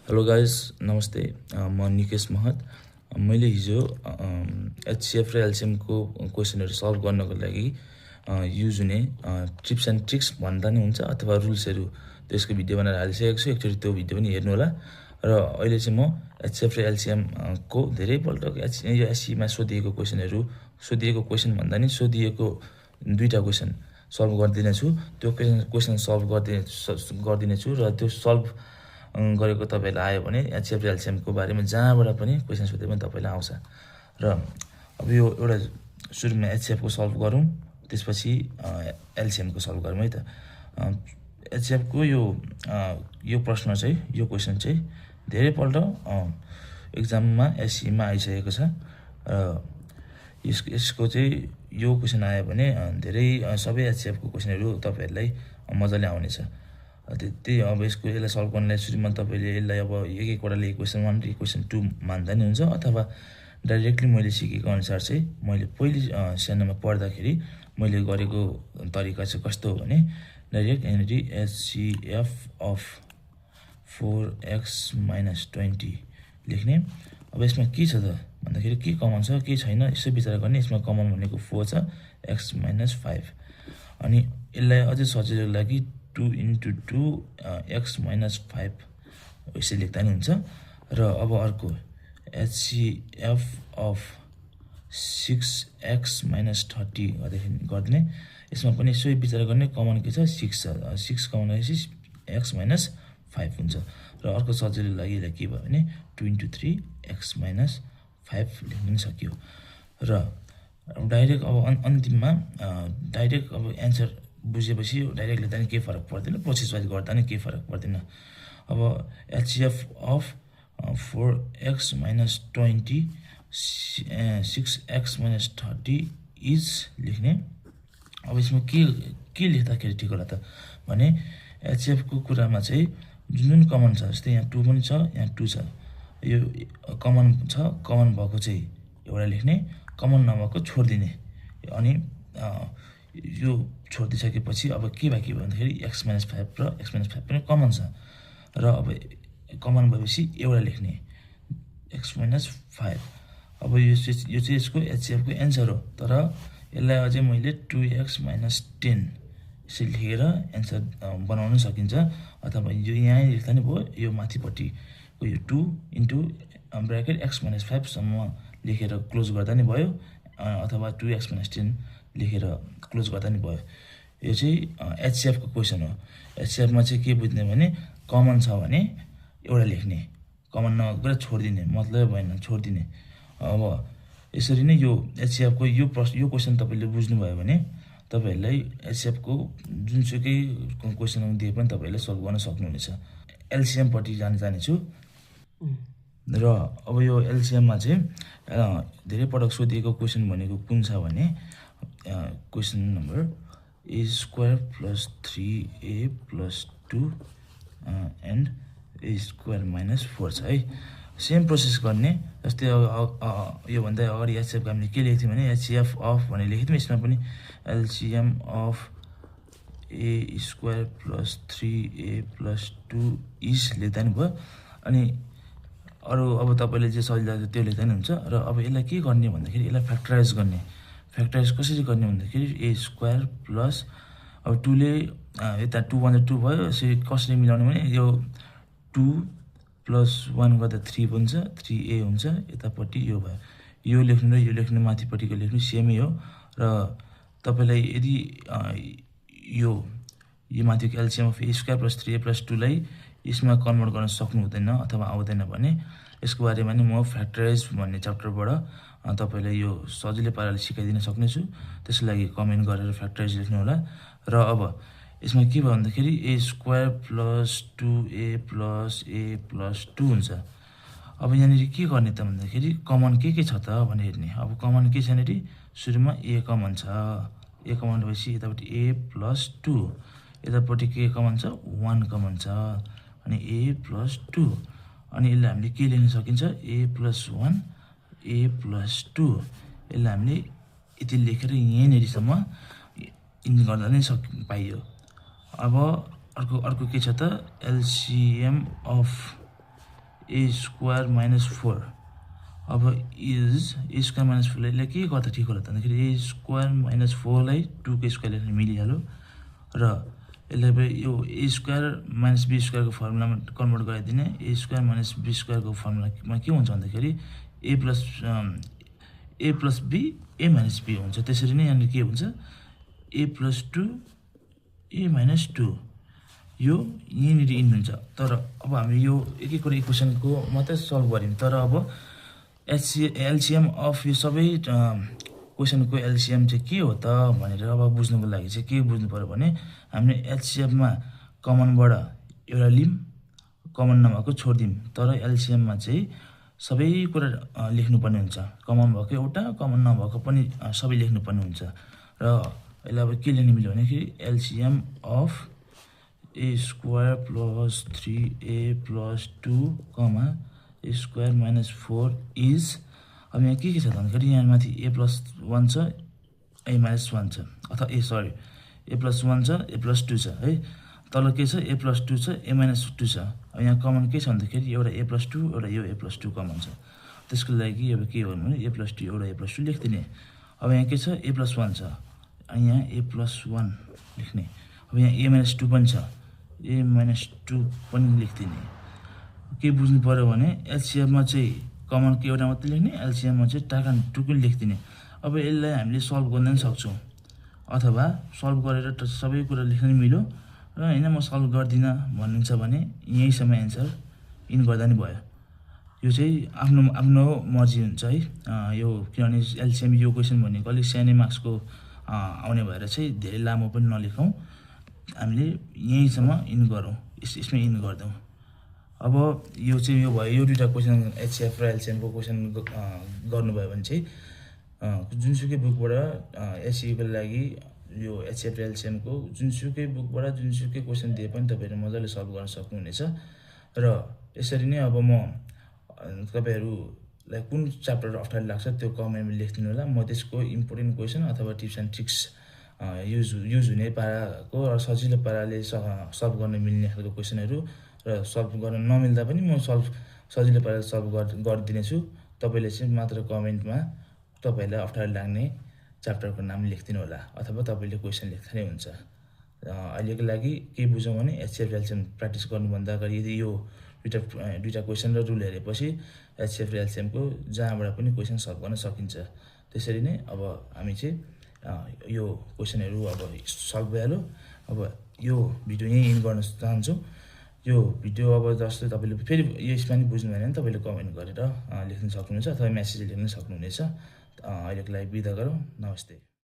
Hello guys नमस्ते म निकेश महत। मैले हिजो एचसिएफ र एलसिएमको क्वेसनहरू सल्भ गर्नको लागि युज हुने टिप्स एन्ड ट्रिक्स भन्दा नि हुन्छ अथवा रुल्सहरू त्यसको भिडियो बनाएर हालिसकेको छु। एकचोटि त्यो भिडियो पनि हेर्नु होला। र अहिले चाहिँ म एचसिएफ र एलसिएमको धेरैपल्ट यो एससीमा सोधिएको क्वेसन भन्दा नि सोधिएको दुईवटा क्वेसन सल्भ गरिदिनेछु। त्यो क्वेसन सल्भ गरिदिनेछु र त्यो सल्भ गरेको तपाईँलाई आयो भने एचसिएफ र एलसिएमको बारेमा जहाँबाट पनि क्वेसन सोधे पनि तपाईँलाई आउँछ। र अब यो एउटा सुरुमा एचसिएफको सल्भ गरौँ, त्यसपछि एलसिएमको सल्भ गरौँ है त। एचसिएफको यो प्रश्न चाहिँ यो क्वेसन चाहिँ धेरैपल्ट एक्जाममा एससीमा आइसकेको छ। र यसको चाहिँ यो क्वेसन आयो भने धेरै सबै एचसिएफको क्वेसनहरू तपाईँहरूलाई मजाले आउनेछ। त्यही अब यसलाई सल्भ गर्नलाई सुरुमा तपाईँले यसलाई अब एकवटाले क्वेसन 1 र क्वेसन 2 मान्दा नि हुन्छ, अथवा डाइरेक्टली मैले सिकेको अनुसार चाहिँ मैले पहिले सानोमा पढ्दाखेरि मैले गरेको तरिका चाहिँ कस्तो हो भने डाइरेक्ट यहाँनिर एचसिएफ अफ 4x - 20 लेख्ने। अब यसमा के छ त भन्दाखेरि के कमन छ के छैन यसो विचार गर्ने। यसमा कमन भनेको 4 छ, x - 5, अनि यसलाई अझै सजिलोको लागि 2 × 2 x - 5 यसरी लेख्दा नि हुन्छ। र अब अर्को एचसिएफ अफ 6x - 30 गरिदिने। यसमा पनि यसो विचार गर्ने, कमन के छ 6 छ, 6 कमन गरेपछि x - 5 हुन्छ। र अर्को सजिलो लागि यसलाई के भयो भने 2 × 3 x - 5 लेख्न पनि सकियो। र डाइरेक्ट अब अन्तिममा डाइरेक्ट अब एन्सर बुझेपछि डाइरेक्ट लेख्दा नि केही फरक पर्दैन, प्रोसेस वाइज गर्दा नि केही फरक पर्दैन। अब HCF of 4x - 20 6x - 30 is लेख्ने। अब यसमा के लेख्दाखेरि ठिक होला त भने एचसिएफको कुरामा चाहिँ जुन कमन छ, जस्तै यहाँ 2 पनि छ, यहाँ 2 छ, यो कमन छ, कमन भएको चाहिँ एउटा लेख्ने, कमन नभएको छोडिदिने। अनि यो छोडिदिइसकेपछि अब के बाँकी भयो भन्दाखेरि x - 5 र x - 5 पनि कमन छ। र अब कमन भएपछि एउटा लेख्ने x - 5। अब यो चाहिँ यसको एचसिएफको एन्सर हो। तर यसलाई अझै मैले 2x - 10 यसरी लेखेर एन्सर बनाउन सकिन्छ। अथवा यो यहाँ लेख्दा नि भयो, यो माथिपट्टिको यो 2 × ब्राकेट x - 5 सम्म लेखेर क्लोज गर्दा नि भयो, अथवा 2x - 10 लेखेर क्लोज गर्दा नि भयो। यो चाहिँ एचसिएफको क्वेसन हो। एचसिएफमा चाहिँ के बुझ्ने भने कमन छ भने एउटा लेख्ने, कमन नगरेर छोडिदिने, मतलब भएन छोडिदिने। अब यसरी नै यो एचसिएफको यो क्वेसन तपाईँले बुझ्नुभयो भने तपाईँहरूलाई एचसिएफको जुनसुकै क्वेसन दिए पनि तपाईँहरूले सल्भ गर्न सक्नुहुनेछ। एलसिएमपट्टि जानेछु। र अब यो एलसिएममा चाहिँ धेरै पटक सोधिएको क्वेसन भनेको कुन छ भने question number a² + 3a + 2 and a² - 4 छ है। सेम प्रोसेस गर्ने। जस्तै योभन्दा अगाडि एचसिएफको हामीले के लेख्थ्यौँ भने एचसिएफ अफ भनेर लेख्थ्यौँ। यसमा पनि LCM of a² + 3a + 2 is लेख्दा नि भयो। अनि अरू अब तपाईँले जे सजिलो लाग्छ त्यो लेख्दा नि हुन्छ। र अब यसलाई के गर्ने भन्दाखेरि यसलाई फ्याक्टराइज गर्ने। फ्याक्टराइज कसरी गर्ने भन्दाखेरि a² प्लस अब 2 ले यता 2 × 2 भयो, यसरी कसरी मिलाउने भने यो 2 + 1 गर्दा 3 बन्छ, 3a हुन्छ, यतापट्टि यो भयो। यो लेख्नु र यो लेख्नु माथिपट्टिको लेख्नु सेमै हो। र तपाईँलाई यदि यो माथिको एलसिएम अफ a² + 3a + 2 लाई यसमा कन्भर्ट गर्न सक्नु हुँदैन अथवा आउँदैन भने यसको बारेमा नि म फ्याक्टराइज भन्ने च्याप्टरबाट तपाईँलाई यो सजिलै पाराले सिकाइदिन सक्नेछु। त्यसको लागि कमेन्ट गरेर फ्याक्टराइज लेख्नु होला। र अब यसमा के भयो भन्दाखेरि a² + 2a + a + 2 हुन्छ। अब यहाँनिर के गर्ने त भन्दाखेरि कमन के छ त भनेर हेर्ने। अब कमन के छ यहाँनिर सुरुमा a कमन छ, a कमन भएपछि यतापट्टि a + 2, यतापट्टि के कमन छ 1 कमन छ, अनि a + 2। अनि यसलाई हामीले के लेख्न सकिन्छ a + 1 a + 2। यसलाई हामीले यति लेखेर यहीँनिरसम्म इन गर्दा नै पाइयो। अब अर्को के छ त LCM of A square minus 4 अब इज ए स्क्वायर माइनस 4लाई के गर्दा ठिक होला भन्दाखेरि ए स्क्वायर माइनस 4लाई 2 को स्क्वायर लेख्न मिलिहाल्यो र यसलाई यो ए स्क्वायर माइनस बी स्क्वायरको फर्मुलामा कन्भर्ट गराइदिने ए स्क्वायर माइनस बी स्क्वायरको फर्मुलामा के हुन्छ भन्दाखेरि a plus b a minus b हुन्छ। त्यसरी नै यहाँनिर के हुन्छ ए प्लस 2 ए माइनस 2 यो यहीँनिर इन हुन्छ। तर अब हामी यो एक एक इक्वेसनको मात्रै सल्भ गऱ्यौँ तर अब एलसिएम अफ यो सबै क्वेसनको एलसिएम चाहिँ के हो त भनेर अब बुझ्नुको लागि चाहिँ के बुझ्नु पर्यो भने हामीले एचसिएफमा कमनबाट एउटा लिम कमन नभएको छोडिदिउँ तर एलसिएममा चाहिँ सबै कुरा लेख्नुपर्ने हुन्छ। कमन भएको एउटा कमन नभएको पनि सबै लेख्नुपर्ने हुन्छ र यसलाई अब के लेख्न मिल्यो भनेदेखि LCM of A square plus 3a plus 2 comma A square minus 4 is अब यहाँ के छ भन्दाखेरि यहाँ माथि ए प्लस 1 छ ए माइनस 1 छ अथवा ए प्लस 1 छ ए प्लस 2 छ है तल के छ ए प्लस 2 छ ए माइनस 2 छ। अब यहाँ कमन के छ भन्दाखेरि एउटा ए प्लस 2 एउटा यो ए प्लस 2 कमन छ। त्यसको लागि अब के हो भने ए प्लस 2 एउटा ए प्लस 2 लेख्दिने। अब यहाँ के छ ए प्लस 1 छ यहाँ ए प्लस 1 लेख्ने। अब यहाँ ए माइनस 2 पनि छ ए माइनस 2 पनि लेख्दिने। के बुझ्नु पर्यो भने एलसिएममा चाहिँ कमन के एउटा मात्रै लेख्ने एलसिएममा चाहिँ टाका 2 पनि लेख्दिने। अब यसलाई हामीले सल्भ गर्न पनि सक्छौँ अथवा सल्भ गरेर सबै कुरा लेख्न मिल्यो र हैन म सल्भ गर्दिनँ भन्नुहुन्छ भने यहीँसम्म एन्सर इन गर्दा नि भयो। यो चाहिँ आफ्नो मर्जी हुन्छ है यो किनभने एलसिएम यो क्वेसन भनेको अलिक सानै मार्क्सको आउने भएर चाहिँ धेरै लामो पनि नलेखौँ हामीले यहीँसम्म इन गरौँ यसमै इन गर्दौँ। अब यो चाहिँ यो भयो यो दुईटा क्वेसन एचसिएफ र एलसिएमको क्वेसन गर्नुभयो भने चाहिँ जुनसुकै बुकबाट एससीको लागि यो एचसिएफ र एलसिएमको जुनसुकै बुकबाट जुनसुकै क्वेसन दिए पनि तपाईँहरू मजाले सल्भ गर्न सक्नुहुनेछ। र यसरी नै अब म तपाईँहरूलाई कुन च्याप्टर अप्ठ्यारो लाग्छ त्यो कमेन्टमा लेखिदिनु होला। म त्यसको इम्पोर्टेन्ट क्वेसन अथवा टिप्स एन्ड ट्रिक्स युज हुने पाराको र सजिलो पाराले सल्भ गर्न मिल्ने खालको क्वेसनहरू र सल्भ गर्न नमिल्दा पनि म सजिलो पाराले सल्भ गरिदिनेछु। तपाईँले चाहिँ मात्र कमेन्टमा तपाईँलाई अप्ठ्यारो लाग्ने च्याप्टरको नाम लेखिदिनु होला अथवा तपाईँले क्वेसन लेख्दा नै हुन्छ। अहिलेको लागि के बुझौँ भने एचसिएफ एलसिएम प्र्याक्टिस गर्नुभन्दा अगाडि यदि यो दुईटा क्वेसन र रुल हेरेपछि एचसिएफ र एलसिएमको जहाँबाट पनि क्वेसन सल्भ गर्न सकिन्छ। त्यसरी नै अब हामी चाहिँ यो क्वेसनहरू अब सल्भ भइहाल्यो। अब यो भिडियो यहीँ इन गर्न चाहन्छु। यो भिडियो अब जस्तो तपाईँले फेरि यसमा नि बुझ्नु भएन भने तपाईँले कमेन्ट गरेर लेख्न सक्नुहुनेछ अथवा म्यासेज लेख्न सक्नुहुनेछ। अहिलेको लागि बिदा गरौँ। नमस्ते।